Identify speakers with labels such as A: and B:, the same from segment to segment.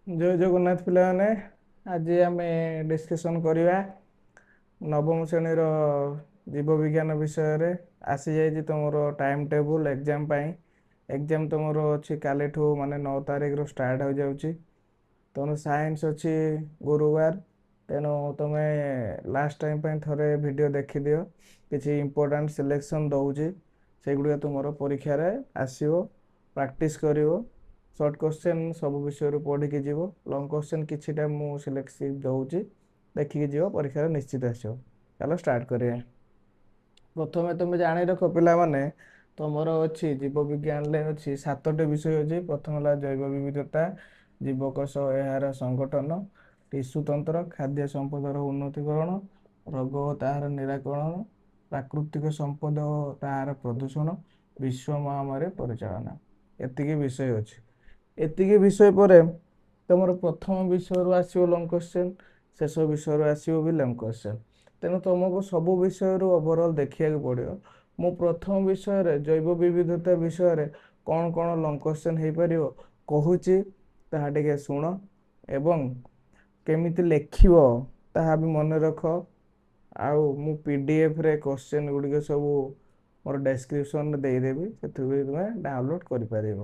A: ଜୟ ଜଗନ୍ନାଥ ପିଲାମାନେ। ଆଜି ଆମେ ଡିସ୍କସନ୍ କରିବା ନବମ ଶ୍ରେଣୀର ଜୀବବିଜ୍ଞାନ ବିଷୟରେ। ଆସିଯାଇଛି ତୁମର ଟାଇମ୍ ଟେବୁଲ୍ ଏକ୍ଜାମ୍ ପାଇଁ। ଏକ୍ଜାମ୍ ତୁମର ଅଛି କାଲିଠୁ, ମାନେ 9 ତାରିଖରୁ ଷ୍ଟାର୍ଟ ହୋଇଯାଉଛି। ତେଣୁ ସାଇନ୍ସ ଅଛି ଗୁରୁବାର। ତେଣୁ ତୁମେ ଲାଷ୍ଟ ଟାଇମ୍ ପାଇଁ ଥରେ ଭିଡ଼ିଓ ଦେଖିଦିଅ। କିଛି ଇମ୍ପୋର୍ଟାଣ୍ଟ ସିଲେକ୍ସନ୍ ଦେଉଛି, ସେଗୁଡ଼ିକ ତୁମର ପରୀକ୍ଷାରେ ଆସିବ। ପ୍ରାକ୍ଟିସ୍ କରିବ। ସର୍ଟ କ୍ୱେଶ୍ଚନ୍ ସବୁ ବିଷୟରୁ ପଢ଼ିକି ଯିବ। ଲଙ୍ଗ କ୍ୱେଶ୍ଚନ୍ କିଛିଟା ମୁଁ ସିଲେକ୍ସିଭ୍ ଦେଉଛି, ଦେଖିକି ଯିବ, ପରୀକ୍ଷାରେ ନିଶ୍ଚିତ ଆସିବ। ଚାଲ ଷ୍ଟାର୍ଟ କରିବା। ପ୍ରଥମେ ତୁମେ ଜାଣି ରଖ ପିଲାମାନେ, ତୁମର ଅଛି ଜୀବବିଜ୍ଞାନରେ ଅଛି 7ଟି ବିଷୟ ଅଛି। ପ୍ରଥମ ହେଲା ଜୈବ ବିବିଧତା, ଜୀବକୋଷ ଏହାର ସଂଗଠନ, ଟିସୁ ତନ୍ତ୍ର, ଖାଦ୍ୟ ସମ୍ପଦର ଉନ୍ନତିକରଣ, ରୋଗ ଓ ତାହାର ନିରାକରଣ, ପ୍ରାକୃତିକ ସମ୍ପଦ ଓ ତାହାର ପ୍ରଦୂଷଣ, ବିଶ୍ୱ ମହାମାରୀ ପରିଚାଳନା। ଏତିକି ବିଷୟ ଅଛି। ଏତିକି ବିଷୟ ପରେ ତୁମର ପ୍ରଥମ ବିଷୟରୁ ଆସିବ ଲଙ୍ଗ କ୍ୱେଶ୍ଚନ୍, ଶେଷ ବିଷୟରୁ ଆସିବ ବି ଲଙ୍ଗ କ୍ୱେଶ୍ଚନ୍। ତେଣୁ ତୁମକୁ ସବୁ ବିଷୟରୁ ଓଭରଅଲ୍ ଦେଖିବାକୁ ପଡ଼ିବ। ମୁଁ ପ୍ରଥମ ବିଷୟରେ ଜୈବ ବିବିଧତା ବିଷୟରେ କ'ଣ କ'ଣ ଲଙ୍ଗ କ୍ୱେଶ୍ଚନ୍ ହେଇପାରିବ କହୁଛି, ତାହା ଟିକେ ଶୁଣ ଏବଂ କେମିତି ଲେଖିବ ତାହା ବି ମନେ ରଖ। ଆଉ ମୁଁ ପିଡିଏଫ୍ରେ କ୍ୱେଶ୍ଚନ୍ ଗୁଡ଼ିକ ସବୁ ମୋର ଡେସ୍କ୍ରିପସନ୍ରେ ଦେଇଦେବି, ସେଥିରୁ ବି ତୁମେ ଡାଉନଲୋଡ଼୍ କରିପାରିବ।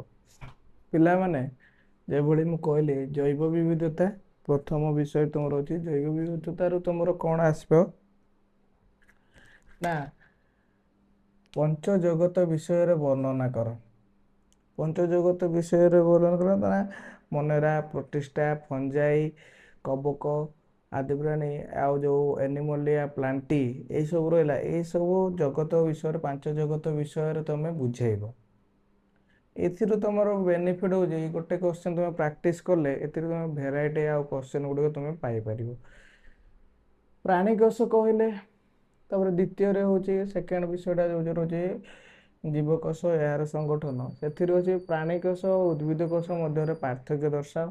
A: ପିଲାମାନେ, ଯେଭଳି ମୁଁ କହିଲି, ଜୈବ ବିବିଧତା ପ୍ରଥମ ବିଷୟ ତୁମର ଅଛି। ଜୈବ ବିବିଧତାରୁ ତୁମର କ'ଣ ଆସିବ ନା, ପଞ୍ଚଜଗତ ବିଷୟରେ ବର୍ଣ୍ଣନା କର। ପଞ୍ଚଜଗତ ବିଷୟରେ ବର୍ଣ୍ଣନା କର ନା, ମନେରା, ପ୍ରତିଷ୍ଠା, ଫଞ୍ଜାଇ, କବକ ଆଦି ପ୍ରାଣୀ ଆଉ ଯେଉଁ ଏନିମଲିଆ ପ୍ଲାଣ୍ଟି ଏଇସବୁ ରହିଲା, ଏଇସବୁ ଜଗତ ବିଷୟରେ, ପାଞ୍ଚ ଜଗତ ବିଷୟରେ ତୁମେ ବୁଝେଇବ। ଏଥିରୁ ତୁମର ବେନିଫିଟ୍ ହେଉଛି, ଗୋଟେ କ୍ୱେଶ୍ଚନ୍ ତୁମେ ପ୍ରାକ୍ଟିସ୍ କଲେ ଏଥିରୁ ତୁମେ ଭେରାଇଟି ଆଉ କ୍ୱେଶ୍ଚନ୍ ଗୁଡ଼ିକ ତୁମେ ପାଇପାରିବ। ପ୍ରାଣୀକୋଷ କହିଲେ, ତାପରେ ଦ୍ୱିତୀୟରେ ହେଉଛି ସେକେଣ୍ଡ ବିଷୟଟା ଯେଉଁ ରହୁଛି ଜୀବକୋଷ ଏହାର ସଂଗଠନ, ସେଥିରେ ଅଛି ପ୍ରାଣୀକୋଷ ଓ ଉଦ୍ଭିଦ କୋଷ ମଧ୍ୟରେ ପାର୍ଥକ୍ୟ ଦର୍ଶାଅ,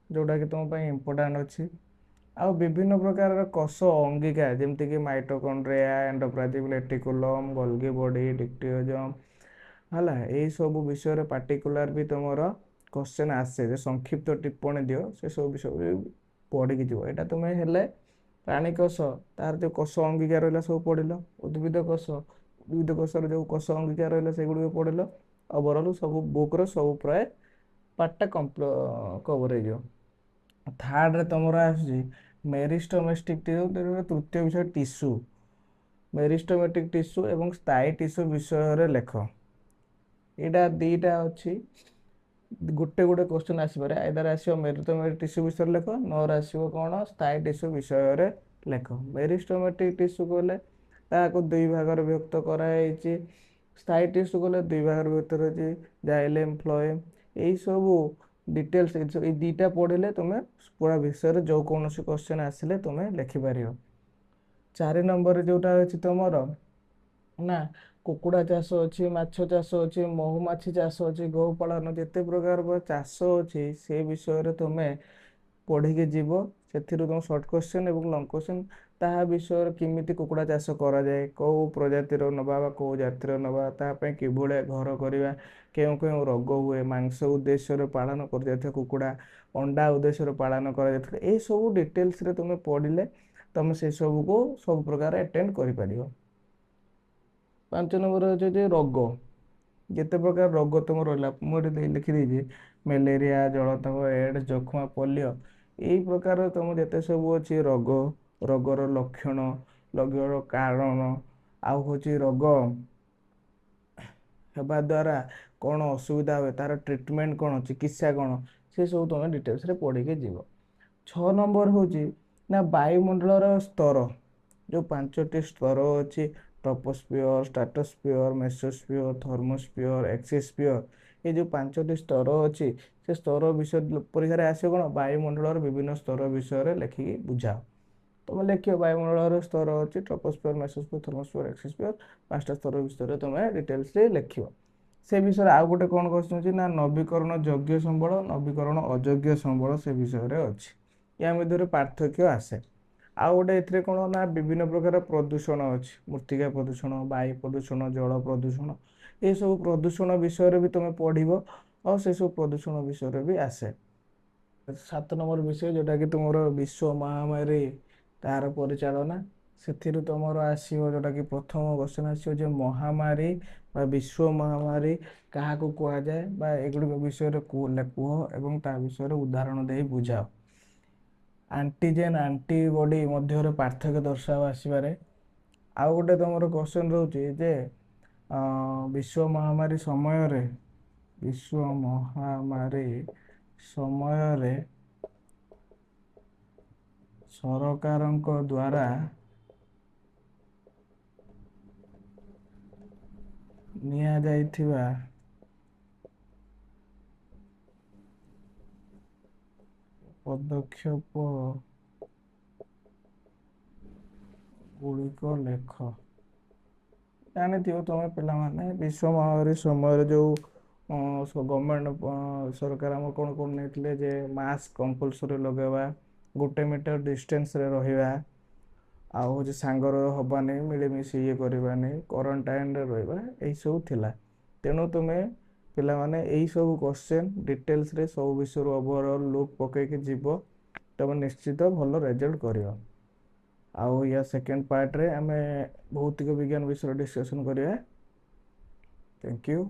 A: ଯେଉଁଟାକି ତୁମ ପାଇଁ ଇମ୍ପୋର୍ଟାଣ୍ଟ ଅଛି। ଆଉ ବିଭିନ୍ନ ପ୍ରକାରର କୋଷ ଅଙ୍ଗିକା, ଯେମିତିକି mitochondria, endoplasmic reticulum, Golgi body, dictyosome ହେଲା, ଏଇସବୁ ବିଷୟରେ ପାର୍ଟିକୁଲାର ବି ତୁମର କ୍ୱେଶ୍ଚନ୍ ଆସେ ଯେ ସଂକ୍ଷିପ୍ତ ଟିପ୍ପଣୀ ଦିଅ। ସେସବୁ ବିଷୟ ବି ପଢ଼ିକି ଯିବ। ଏଇଟା ତୁମେ ହେଲେ ପ୍ରାଣୀକୋଷ ତାର ଯେଉଁ କୋଷ ଅଙ୍ଗିକା ରହିଲା ସବୁ ପଢ଼ିଲ, ଉଦ୍ଭିଦ କୋଷ, ଉଦ୍ଭିଦ କୋଷର ଯେଉଁ କୋଷ ଅଙ୍ଗିକା ରହିଲା ସେଗୁଡ଼ିକ ପଢ଼ିଲ। ଓଭରଅଲ୍ ସବୁ ବୁକ୍ର ସବୁ ପ୍ରାୟ ପାର୍ଟଟା କଭର୍ ହେଇଯିବ। ଥାର୍ଡ଼ରେ ତୁମର ଆସୁଛି ମେରିଷ୍ଟୋମେଷ୍ଟିକ୍ ଟିସୁ। ତୃତୀୟ ବିଷୟ ଟିସୁ, ମେରିଷ୍ଟୋମେଟିକ୍ ଟିସୁ ଏବଂ ସ୍ଥାୟୀ ଟିସୁ ବିଷୟରେ ଲେଖ। ଏଇଟା ଦୁଇଟା ଅଛି, ଗୋଟେ ଗୋଟେ କ୍ୱେଶ୍ଚନ୍ ଆସିପାରେ। ଆଇଦର ଆସିବ ମେରିଷ୍ଟୋମେଟିକ୍ ଟିସୁ ବିଷୟରେ ଲେଖ, ନର ଆସିବ କ'ଣ ସ୍ଥାୟୀ ଟିସୁ ବିଷୟରେ ଲେଖ। ମେରିଷ୍ଟୋମେଟିକ୍ ଟିସୁ କହିଲେ ତାହାକୁ ଦୁଇ ଭାଗରେ ବିଭକ୍ତ କରାଯାଇଛି। ସ୍ଥାୟୀ ଟିସୁ କହିଲେ ଦୁଇ ଭାଗରେ ବିଭକ୍ତ ରହିଛି, ଜାଇଲେମ୍, ଫ୍ଲୋଏମ୍। ଏଇସବୁ ଡିଟେଲ୍ସ ଏଇ ଦୁଇଟା ପଢ଼ିଲେ ତୁମେ ପୁରା ବିଷୟରେ ଯେଉଁ କୌଣସି କ୍ୱେଶ୍ଚନ୍ ଆସିଲେ ତୁମେ ଲେଖିପାରିବ। 4 ନମ୍ବରରେ ଯେଉଁଟା ଅଛି ତୁମର ନା, କୁକୁଡ଼ା ଚାଷ ଅଛି, ମାଛ ଚାଷ ଅଛି, ମହୁମାଛି ଚାଷ ଅଛି, ଗୋପାଳନ, ଯେତେ ପ୍ରକାର ଚାଷ ଅଛି ସେ ବିଷୟରେ ତୁମେ ପଢ଼ିକି ଯିବ। ସେଥିରୁ ତୁମ ସର୍ଟ କ୍ୱେଶ୍ଚନ୍ ଏବଂ ଲଙ୍ଗ କ୍ୱେଶ୍ଚନ୍ ତାହା ବିଷୟରେ, କେମିତି କୁକୁଡ଼ା ଚାଷ କରାଯାଏ, କେଉଁ ପ୍ରଜାତିର ନେବା ବା କେଉଁ ଜାତିର ନେବା, ତା ପାଇଁ କିଭଳିଆ ଘର କରିବା, କେଉଁ କେଉଁ ରୋଗ ହୁଏ, ମାଂସ ଉଦ୍ଦେଶ୍ୟରେ ପାଳନ କରାଯାଇଥିବା କୁକୁଡ଼ା, ଅଣ୍ଡା ଉଦ୍ଦେଶ୍ୟରେ ପାଳନ କରାଯାଇଥିବା, ଏଇସବୁ ଡିଟେଲ୍ସରେ ତୁମେ ପଢ଼ିଲେ ତୁମେ ସେସବୁକୁ ସବୁ ପ୍ରକାର ଆଟେଣ୍ଡ କରିପାରିବ। 5 ନମ୍ବର ହେଉଛି ଯେ ରୋଗ, ଯେତେ ପ୍ରକାର ରୋଗ ତୁମର ରହିଲା, ମୁଁ ଏଠି ଲେଖିଦେଇଛି ମ୍ୟାଲେରିଆ, ଜଳାତଙ୍କ, ଏଡ଼୍ସ, ଯକ୍ଷ୍ମା, ପୋଲିଓ, ଏଇ ପ୍ରକାର ତୁମ ଯେତେ ସବୁ ଅଛି ରୋଗ, ରୋଗର ଲକ୍ଷଣ, ରୋଗର କାରଣ, ଆଉ ହେଉଛି ରୋଗ ହେବା ଦ୍ୱାରା କ'ଣ ଅସୁବିଧା ହୁଏ, ତାର ଟ୍ରିଟମେଣ୍ଟ କ'ଣ, ଚିକିତ୍ସା କ'ଣ, ସେସବୁ ତୁମେ ଡିଟେଲ୍ସରେ ପଢ଼ିକି ଯିବ। 6 ନମ୍ବର ହେଉଛି ନା ବାୟୁମଣ୍ଡଳର ସ୍ତର, ଯେଉଁ 5ଟି ସ୍ତର ଅଛି, ଟ୍ରପୋସ୍ଫିୟର, ଷ୍ଟ୍ରାଟୋସ୍ଫିୟର, ମେସୋସ୍ଫିୟର, ଥର୍ମୋସ୍ଫିୟର, ଏକ୍ସିସ୍ଫିୟର, ଏ ଯେଉଁ 5ଟି ସ୍ତର ଅଛି ସେ ସ୍ତର ବିଷୟରେ ପରୀକ୍ଷାରେ ଆସିବ କ'ଣ, ବାୟୁମଣ୍ଡଳର ବିଭିନ୍ନ ସ୍ତର ବିଷୟରେ ଲେଖିକି ବୁଝାଅ। ତୁମେ ଲେଖିବ ବାୟୁମଣ୍ଡଳର ସ୍ତର ଅଛି ଟ୍ରପୋସ୍ଫିୟର, ମେସୋସ୍ଫିୟର, ଥର୍ମୋସ୍ଫିୟର, ଏକ୍ସିସ୍ଫିୟର, 5ଟା ସ୍ତର ବିଷୟରେ ତୁମେ ଡିଟେଲ୍ସରେ ଲେଖିବ। ସେ ବିଷୟରେ ଆଉ ଗୋଟେ କ'ଣ କ୍ୱେଶ୍ଚନ୍ ଅଛି ନା, ନବୀକରଣ ଯୋଗ୍ୟ ସମ୍ବଳ, ନବୀକରଣ ଅଯୋଗ୍ୟ ସମ୍ବଳ ସେ ବିଷୟରେ ଅଛି। ୟା ମଧ୍ୟରେ ପାର୍ଥକ୍ୟ ଆସେ। ଆଉ ଗୋଟେ ଏଥିରେ କ'ଣ ନା ବିଭିନ୍ନ ପ୍ରକାର ପ୍ରଦୂଷଣ ଅଛି, ମୃତ୍ତିକା ପ୍ରଦୂଷଣ, ବାୟୁ ପ୍ରଦୂଷଣ, ଜଳ ପ୍ରଦୂଷଣ, ଏସବୁ ପ୍ରଦୂଷଣ ବିଷୟରେ ବି ତୁମେ ପଢ଼ିବ ଆଉ ସେସବୁ ପ୍ରଦୂଷଣ ବିଷୟରେ ବି ଆସେ। 7 ନମ୍ବର ବିଷୟ ଯେଉଁଟାକି ତୁମର ବିଶ୍ୱ ମହାମାରୀ ତାହାର ପରିଚାଳନା, ସେଥିରୁ ତୁମର ଆସିବ ଯେଉଁଟାକି ପ୍ରଥମ କ୍ୱେଶ୍ଚନ୍ ଆସିବ ଯେ ମହାମାରୀ ବା ବିଶ୍ୱ ମହାମାରୀ କାହାକୁ କୁହାଯାଏ ବା ଏଗୁଡ଼ିକ ବିଷୟରେ କୁହ ଏବଂ ତା ବିଷୟରେ ଉଦାହରଣ ଦେଇ ବୁଝାଅ। ଆଣ୍ଟିଜେନ୍ ଆଣ୍ଟିବଡି ମଧ୍ୟରେ ପାର୍ଥକ୍ୟ ଦର୍ଶାଅ ଆସିବାରେ। ଆଉ ଗୋଟେ ତୁମର କ୍ୱେଶ୍ଚନ୍ ରହୁଛି ଯେ ବିଶ୍ୱ ମହାମାରୀ ସମୟରେ, ବିଶ୍ୱ ମହାମାରୀ ସମୟରେ ସରକାରଙ୍କ ଦ୍ୱାରା ନିଆଯାଇଥିବା ପଦକ୍ଷେପ ଗୁଡ଼ିକ ଲେଖ। ଜାଣିଥିବ ତୁମେ ପିଲାମାନେ, ବିଶ୍ୱ ମହାମାରୀ ସମୟରେ ଯେଉଁ ଗଭର୍ଣ୍ଣମେଣ୍ଟ ସରକାର ଆମର କ'ଣ କ'ଣ ନେଇଥିଲେ ଯେ ମାସ୍କ କମ୍ପଲସରି ଲଗାଇବା, 1 ମିଟର ଡିଷ୍ଟାନ୍ସରେ ରହିବା, ଆଉ ହେଉଛି ସାଙ୍ଗର ହେବାନି, ମିଳିମିଶି ଇଏ କରିବାନି, କ୍ୱାରେଣ୍ଟାଇନରେ ରହିବା, ଏଇସବୁ ଥିଲା। ତେଣୁ ତୁମେ ପିଲାମାନେ ଏଇସବୁ କ୍ୱେଶ୍ଚନ୍ ଡିଟେଲ୍ସରେ ସବୁ ବିଷୟରୁ ଓଭରଅଲ୍ ଲୁକ୍ ପକାଇକି ଯିବ, ତୁମେ ନିଶ୍ଚିତ ଭଲ ରେଜଲ୍ଟ କରିବ। ଆଉ ୟା ସେକେଣ୍ଡ ପାର୍ଟରେ ଆମେ ଭୌତିକ ବିଜ୍ଞାନ ବିଷୟରେ ଡିସ୍କସନ୍ କରିବା। Thank you.